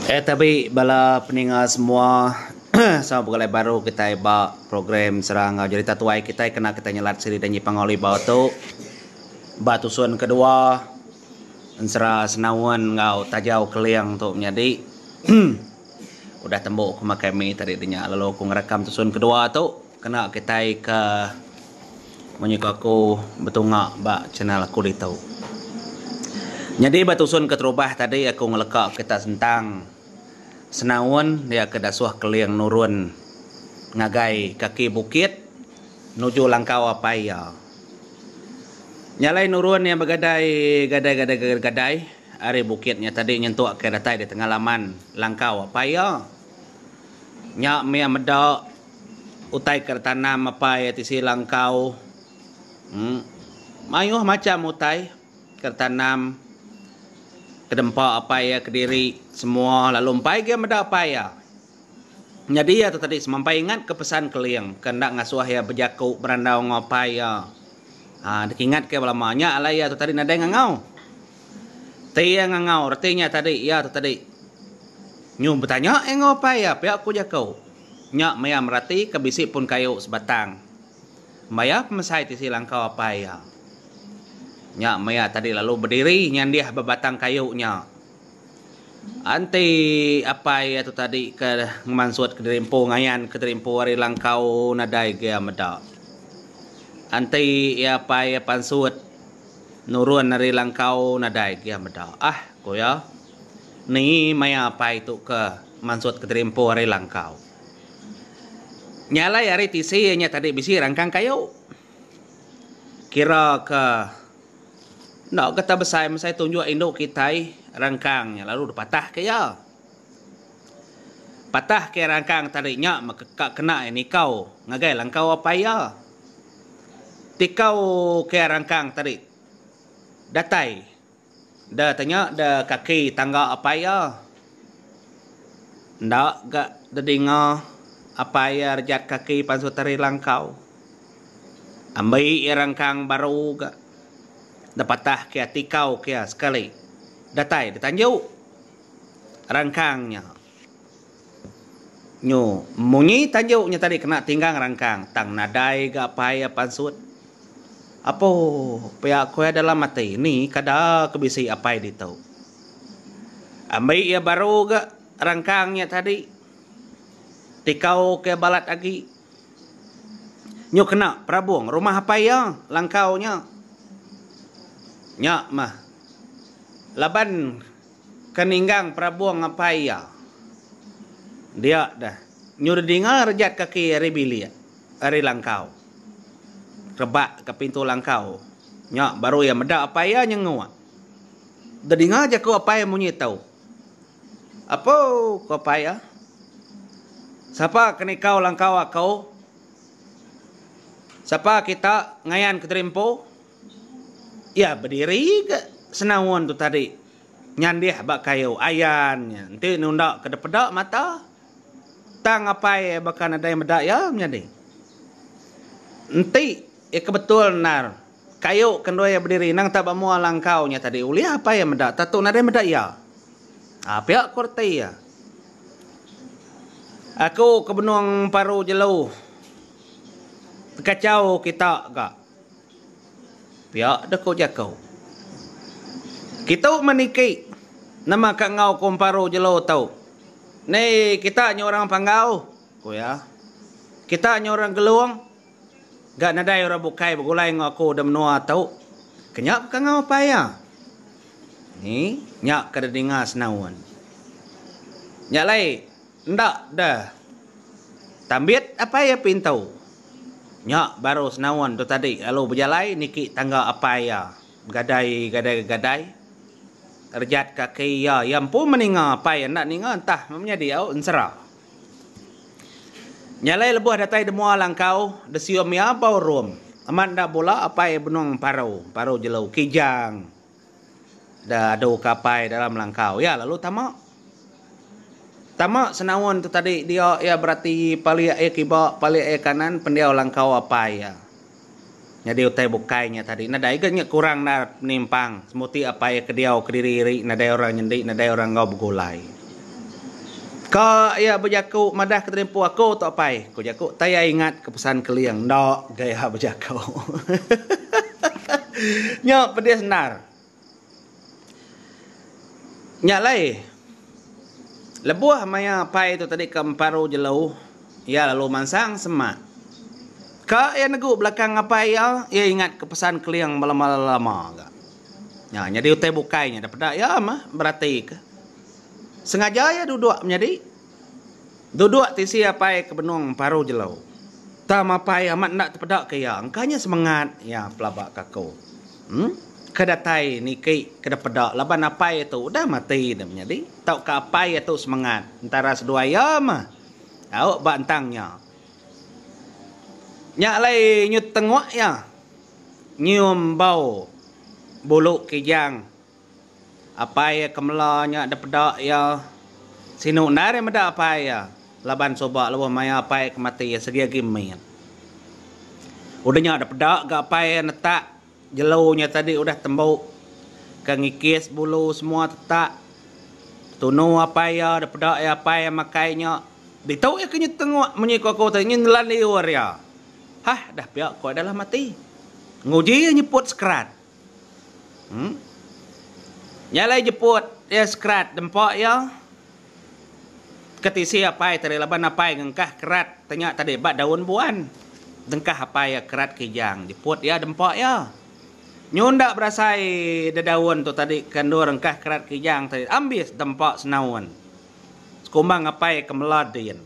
Eh tabi bala peninga semua sama begulai baru kitai ba program Serang enggau Jerita Tuai kitai kena kitai nyelat siri Danji Panggau Libau tu ba tusun kedua ensera Senaun enggau Tajau Keling tu menyadi udah tembu ku makai mi tadi dinya lalu ku ngerekam tusun kedua tu kena kitai ke Munyi ku aku betunga ba channel aku ditu. Nyadi ba tusun keterubah tadi aku ngeleka kita sentang senaun iya ke dasuh keling nurun ngagai kaki bukit nuju langkau apai iya. Nya alai nurun iya begadai gadai gadai gadai ari bukit nya tadi nyentuk ke datai di tengah laman langkau apai iya. Nya mih meda. Utai ke ditanam apai ti sila engkau mayuh macham utai ke ditanam ke dempa apai iya kediri semua lalu empai agi meda apai iya. Nyadi iya tu tadi semampai ingat ke pesan Keling ke enda ngasuh iya bejaku berandau enggau apai iya. Haa deka ingat ke belama nya alai iya tu tadi nadai ngangau. Ti iya ngangau reti nya tadi iya tu tadi nyu betanya iya enggau apai iya pia ku jaku. Nya maya merati ke bisi pun kayu sebatang. Maya pemesai tisi langkau apai iya. Nya maya tadi lalu bediri nyandih ba batang kayu nya. Enti apai iya tu tadi ke ngemansut ke diri empu ngayan ke diri empu ari langkau nadai ge iya meda. Enti iya apai iya pansut nurun ari langkau nadai ge iya meda. Ah ku iya. Ni maya apai tu ke mansut kediri empu ari langkau. Nya alai ari tisi iya nya tadi bisi rangkang kayu. Kira ke enda ke tau besai mesai tunjuk indu kitai rangkang nya lalu dipatah ke iya. Patah ke rangkang tadi nya meh ka kena iya nikau ngagai langkau apai iya. Tikau ke rangkang tadi datai. Da tanya da kaki tangga apai iya. Enda ga dedinga apai iya rejat kaki pansut ari langkau. Ambi iya rangkang baru ga da patah ke tikau ke iya sekali datai da tanju rangkang nya. Nyu munyi tanju nya tadi kena tinggang rangkang tang nadai ga apai iya pansut. Apo pia ku iya dalam ati ni kada ke bisi apai ditu. Ambi iya baru ga rangkang nya tadi tikau ke balat agi. Nyu kena perabung rumah apai iya langkau nya. Nya mah laban. Ke ninggang perabung apai iya. Dia deh nyu dedinga rejat kaki ari bilik ari langkau. Rebak ke pintu langkau nya baru iya meda apai iya nyenguk. Dedinga jaku apai iya munyi tu. Apu ku apai iya. Sapa ke nikau langkau aku? Sapa kita ngayan kediri empu? Iya bediri ga senaun tu tadi nyandih ba kayu ayan nya enti nunda ke depeda mata tang apai iya baka nadai meda iya menyadi. Enti iya ke betul endar kayu ke endur iya bediri endang tak ba mua langkau nya tadi ulih apai iya meda tatu nadai meda iya. Aa pia ku reti iya. Aku ke benung paru jelu tekachau kita ga. Pia deh ko jaku. Kitu meh niki nama ka enggau ko emparu jelu tu. Ni kita nya orang Panggau, ku iya. Kita nya orang Gelong, ga nadai orang bukai begulai enggau aku da menua tu. Kenya ka enggau apai iya. Ni nya ka dedinga senaun. Nya alai Enda deh. Tambit apai iya pintu. Nya baru senaun tu tadi lalu bejalai niki tangga apai iya. Begadai gadai gadai. Rejat kaki iya, iya empu meninga apai iya enda ninga entah menyadi au ensera. Nya alai lebuh datai demua langkau desium iya bau rum. Amat enda bula apai benung paru, paru jelu kijang. Da adu ke apai dalam langkau iya lalu tama. Tama senaun tu tadi dia iya berati palik iya kiba palik iya kanan pendiau langkau apai iya. Nyadi utai bukai nya tadi nadai ga nya kurang endar penimpang semuti apai iya ke diau kediri iri nadai orang nyendi nadai orang enggau begulai. Ka iya bejaku madah ke terimpu aku tu apai, ku jaku tai iya ingat ke pesan Keling enda ga iya bejaku. Nya pedis endar. Nya alai lebuh maya apai tu tadi ke emparu jelu, iya lalu mansang semak. Ka iya negu belakang apai iya, iya ingat ke pesan Keling belama-lama ga. Nya nyadi utai bukai nya daripada iya mah beratika. Sengaja iya duduk menyadi. Duduk tisi apai ke benung emparu jelu. Tang apai amat enda tepeda ke iya. Engka nya semengat iya pelaba ke aku. Em ke datai niki ke depeda laban apai iya tu udah mati dah menyadi. Tauka apai iya tu semengat entara seduai iya mah. Au ba entang nya. Nya alai nyu tenguk iya. Nyium bau bulu kijang. Apai iya ke mela nya depeda iya. Sinu endar iya meda apai iya laban suba lebuh maya apai iya ke mati iya segi agi mit. Udah nya depeda ga apai iya netak jelu nya tadi udah tembu ke ngikis bulu semua tetak. Tunu apai iya depeda iya apai iya makai nya. Ditu iya ke nyetenguk munyi ku aku tadi nyin nelan liur iya. Hah dah pia ku adalah mati. Nguji iya nyeput sekerat. Em. Nya alai jeput iya sekerat dempa iya ke tisi apai tadi laban apai ngengkah kerat te nya tadi ba daun buan. Dengkah apai iya kerat kijang jeput iya dempa iya. Nyu enda berasai dedaun tu tadi ke endur engkah kerat kijang tadi ambis dempa senaun. Sekumbang apai ke mela din.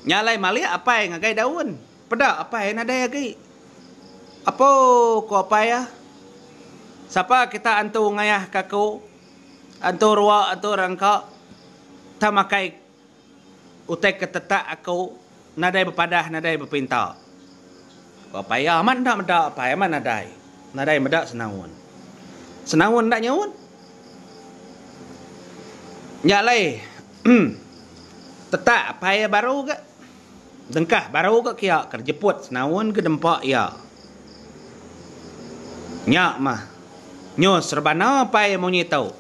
Nya alai malik apai ngagai daun. Peda apai nadai agi. Apo ku apai iya. Sapa kita antu ngayah ka aku, antu rua antu rangka tang makai utai ke tetak aku nadai bepadah nadai bepinta. Ku apai iya amat enda meda apai amat nadai. Nadai meda senaun. Senaun enda nyaut. Nya alai tetak apai iya baru ga. Dengkah baru ga kia ke jeput senaun ke dempa iya. Nya mah nyu serebana apai iya munyi tu.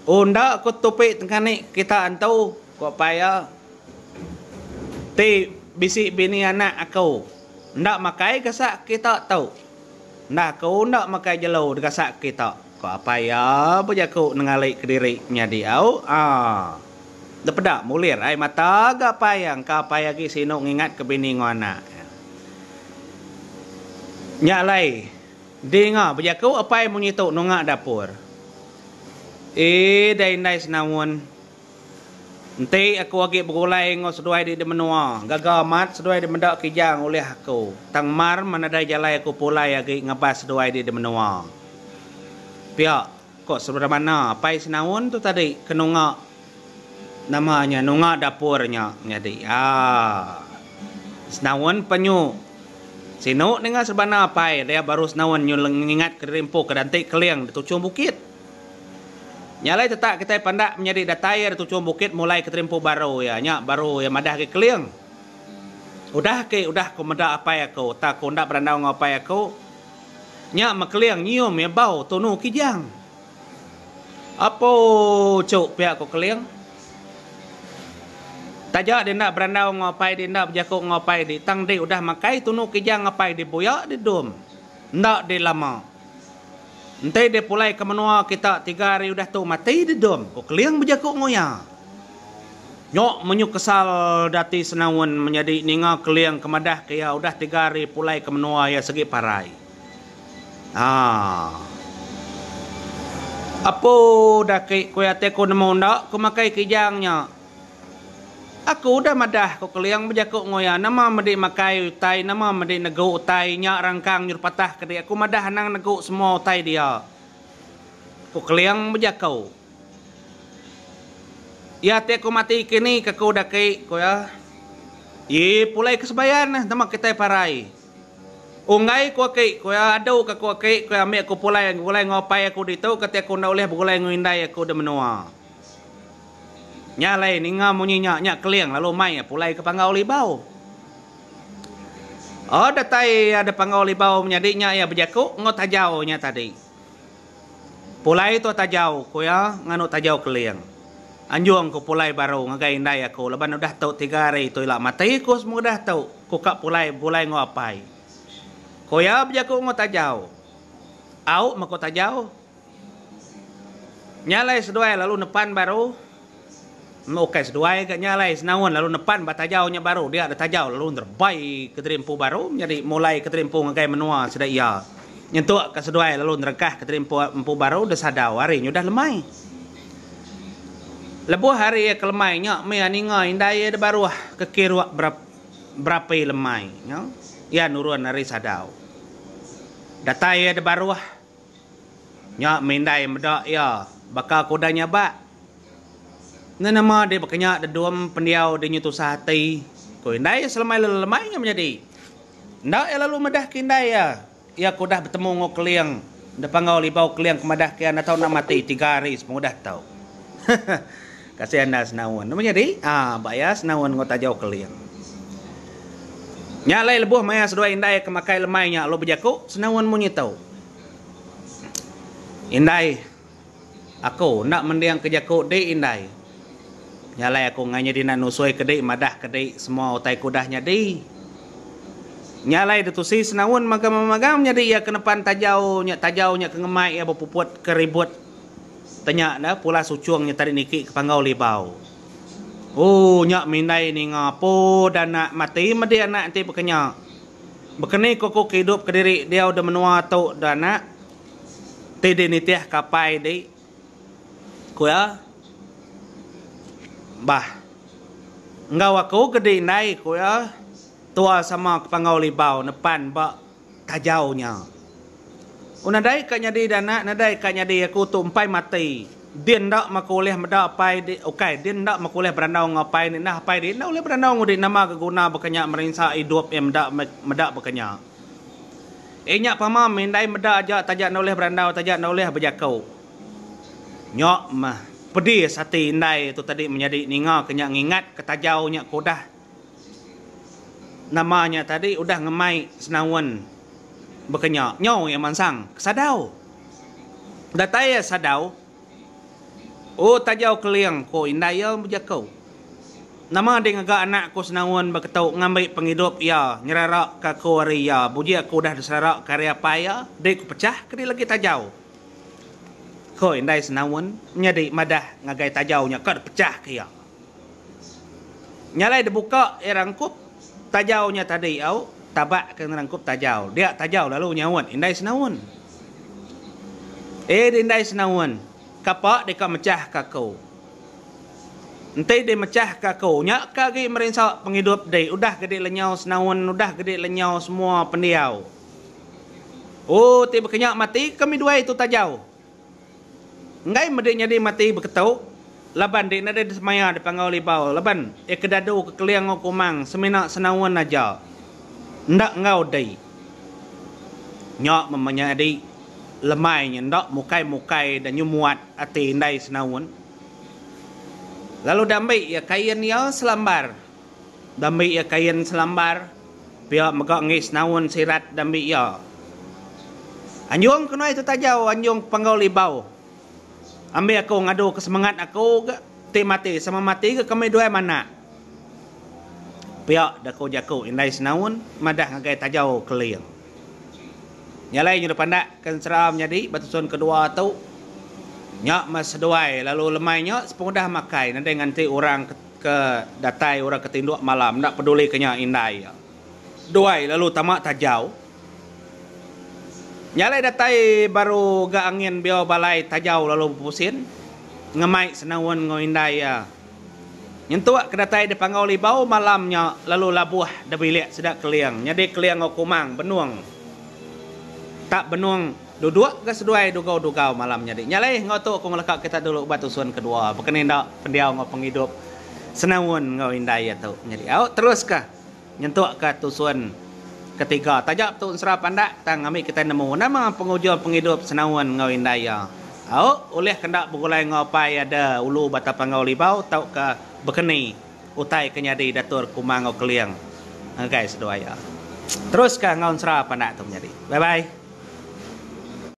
Oh enda ku tupi tengkani kita antu, ku apai iya. Ti bisi bini anak aku enda makai gasak kita tu. Enda aku enda makai jelu digasak kita, ku apai iya bejaku nengali kediri nyadi au. Aa. Depeda mulir ai mata ga apai iya engka apai agi sinu ngingatka bini enggau anak iya. Nya alai dinga bejaku apai munyi tu nunga dapur. Ee dai indai senaun. Enti aku agi begulai enggau seduai di menua, gaga amat seduai di meda kijang ulih aku. Tang mar meh nadai jalai aku pulai agi ngabas seduai di menua. Pia ko Seberamana apai Senaun tu tadi ke nunga nama nya nunga dapur nya nyadi. Aa. Senaun penyu sinu ninga serebana apai dia baru Senaun nyu ngingat ke diri empu ke danti keling di tuchung bukit. Nya alai tetak kitai pandak menyadi datai ari tuchung bukit mulai ke terimpu baru iya nya baru iya madah agi keling. Udah agi udah ku meda apai aku tak ku enda berandau enggau apai aku. Nya meh keling nyium iya bau tunu kijang. Apo chuk pia ku keling. Taja dia enda berandau enggau apai dia enda bejaku enggau apai dia tang dia udah makai tunu kijang apai dia buya dia dum. Enda dia lama. Enti deh pulai ke menua kita tiga hari udah tu mati deh dom, ku Keling bejaku enggau iya. Nyok menyu kesal dati Senaun menyadi ninga Keling ke madah ke iya udah tiga hari pulai ke menua iya segi parai. Haa. Apu daki ku iya ti aku nemu enda ku makai kijang nya. Aku udah madah, ku Keling bejaku enggau iya, nama medi makai utai, nama medi negu utai, nya rangkang nyuruh patah ke di aku madah anang negu semua utai dia. Ku Keling bejaku. Iya ti aku mati kini ke aku daki, ku iya. Ye pulai ke sebayan neh nama kitai parai. Unggai ku aki, ku iya, adu ke aku aki, ku iya ambi aku pulai begulai enggau apai aku ditu ke ti aku enda ulih begulai enggau indai aku di menua. Nya alai ninga munyi nya, nya Keling lalu mai iya pulai ke Panggau Libau. Oh datai iya da Panggau Libau menyadi nya iya bejaku enggau tajau nya tadi. Pulai tua tajau, ku iya nganu tajau Keling. Anjung ku pulai baru ngagai indai aku laban udah tu tiga hari tu ila mati ku semudah tu ku ka pulai begulai enggau apai. Ku iya bejaku enggau Tajau. Au meh ku Tajau. Nya alai seduai lalu nepan baru. Ukai seduai ga nya alai senaun lalu nepan ba Tajau nya baru dia da Tajau lalu nerebai kediri empu baru menyadi mulai kediri empu ngagai menua sida iya. Nyentuk ka seduai lalu nerengkah kediri empu empu baru da sadau hari nyudah lemai. Lebuh hari iya ke lemai nya mih iya ninga indai iya da baruh ke kiruk berapi lemai nya iya nurun ari sadau. Datai iya da baruh nya mih indai meda iya baka ke udah nyabak. Enda nama deh baka nya dedum pendiau deh nyu tusah ati, ku indai iya selemai lelemai nya menyadi. Enda iya lalu madah ke indai iya. Iya ke udah betemu enggau Keling da Panggau Libau Keling ke madah ke iya enda tau enda mati tiga hari sepengudah tau. Kasih anda senaun. Nama nyadi? Aa ba iya senaun enggau tajau Keling. Nya alai lebuh maya seduai indai ke makai lemai nya lalu bejaku senaun munyi tu. Indai. Aku enda mending ke jaku dik indai. Nya alai aku enggai nyadi enda nusui ke dik madah ke dik semua utai ke udah nyadi. Nya alai ditusi senaun magang-magang menyadi iya ke nepan tajau nya tajau nya ke ngemai iya bepuput ke ribut te nya dah pulas uchung nya tadi niki ke Panggau Libau. Ooh nya mindai ninga po da anak mati medi anak enti baka nya. Baka ni ko aku ke idup kediri diau da menua tu da anak. Ti di nitih ka apai di, ku iya. Bah. Enggau aku ke di indai, ku iya, tua sama ke Panggau Libau nepan ba tajau nya. Oh nadai ka nyadi da anak, nadai ka nyadi aku tu empai mati. Din enda meh aku ulih meda apai di, ukai, din enda meh aku ulih berandau enggau apai di, nah apai di enda ulih berandau enggau di nama ke guna baka nya merinsa idup iya meda meda baka nya. Iya nya pama meh indai meda aja taja enda ulih berandau taja enda ulih bejaku. Nya meh pedis ati indai tu tadi menyadi ninga ke nya ngingat ke tajau nya ke udah nama nya tadi udah ngemai senaun baka nya. Nyau iya mansang ke sadau. Datai iya sadau. Oh tajau keling ko indai iya bejaku. Nama deh ngaga anak ku senaun beketu ngambi pengidup iya nyerara ka aku ari iya buji aku udah diserara ka ari apai iya deh ku pecah ke deh lagi tajau. Ko indai senaun menyadi madah ngagai tajau nya ka dipecah ke iya. Nya alai dibuka iya rangkup tajau nya tadi au tabak ke ngerangkup tajau dia tajau lalu nyaut indai senaun. Eh deh indai senaun kapa deka mecah ka aku. Enti deh mecah ka aku nya ka agi merinsa pengidup deh udah gede lenyau senaun udah gede lenyau semua pendiau. Oh ti baka nya mati kami duai tu tajau. Enggai medi nyadi mati beketu laban deh nadai disemaya di Panggau Libau laban iya ke dadu ke Keling enggau Kumang semina senaun aja enda enggau deh. Nya meh menyadi lemai nya enda mukai-mukai da nyemuat ati indai senaun. Lalu dambi iya kain iya selambar. Dambi iya kain selambar, pia mega enggi senaun sirat dambi iya. Anjung ke nuai tu tajau anjung ke Panggau Libau. Ambi aku ngadu ke semengat aku ga ti mati sama mati ga kami duai manak. Pia da ko jaku indai senaun madah ngagai tajau Keling. Nya alai nyudah pandak ke ensera menyadi ba tusun kedua tu. Nya meh seduai lalu lemai nya sepengudah makai nadai nganti orang ke datai orang ke tinduk malam enda peduli ke nya indai iya. Duai lalu tama tajau. Nya alai datai baru ga angin biau balai tajau lalu bepusin ngemai senaun enggau indai iya. Nyentuk ke datai di Panggau Libau malam nya lalu labuh da bilik sida Keling nyadi Keling enggau Kumang benung tak benung duduk ga seduai dugau-dugau malam nyadi. Nya alai enggau tu aku ngeleka kita dulu ba tusun kedua baka ni enda pendiau enggau pengidup Senaun enggau indai iya tu nyadi. Au teruska nyentuk ka tusun ketiga taja tu ensera pandak tang ngambi kitai nemu nama pengujung pengidup Senaun enggau indai iya. Au ulih ke enda begulai enggau apai ada ulu Batang Panggau Libau tauka bekeni utai ke nyadi datur Kumang enggau Keling ngagai seduai iya. Teruska enggau ensera pandak tu menyadi. Bye bye.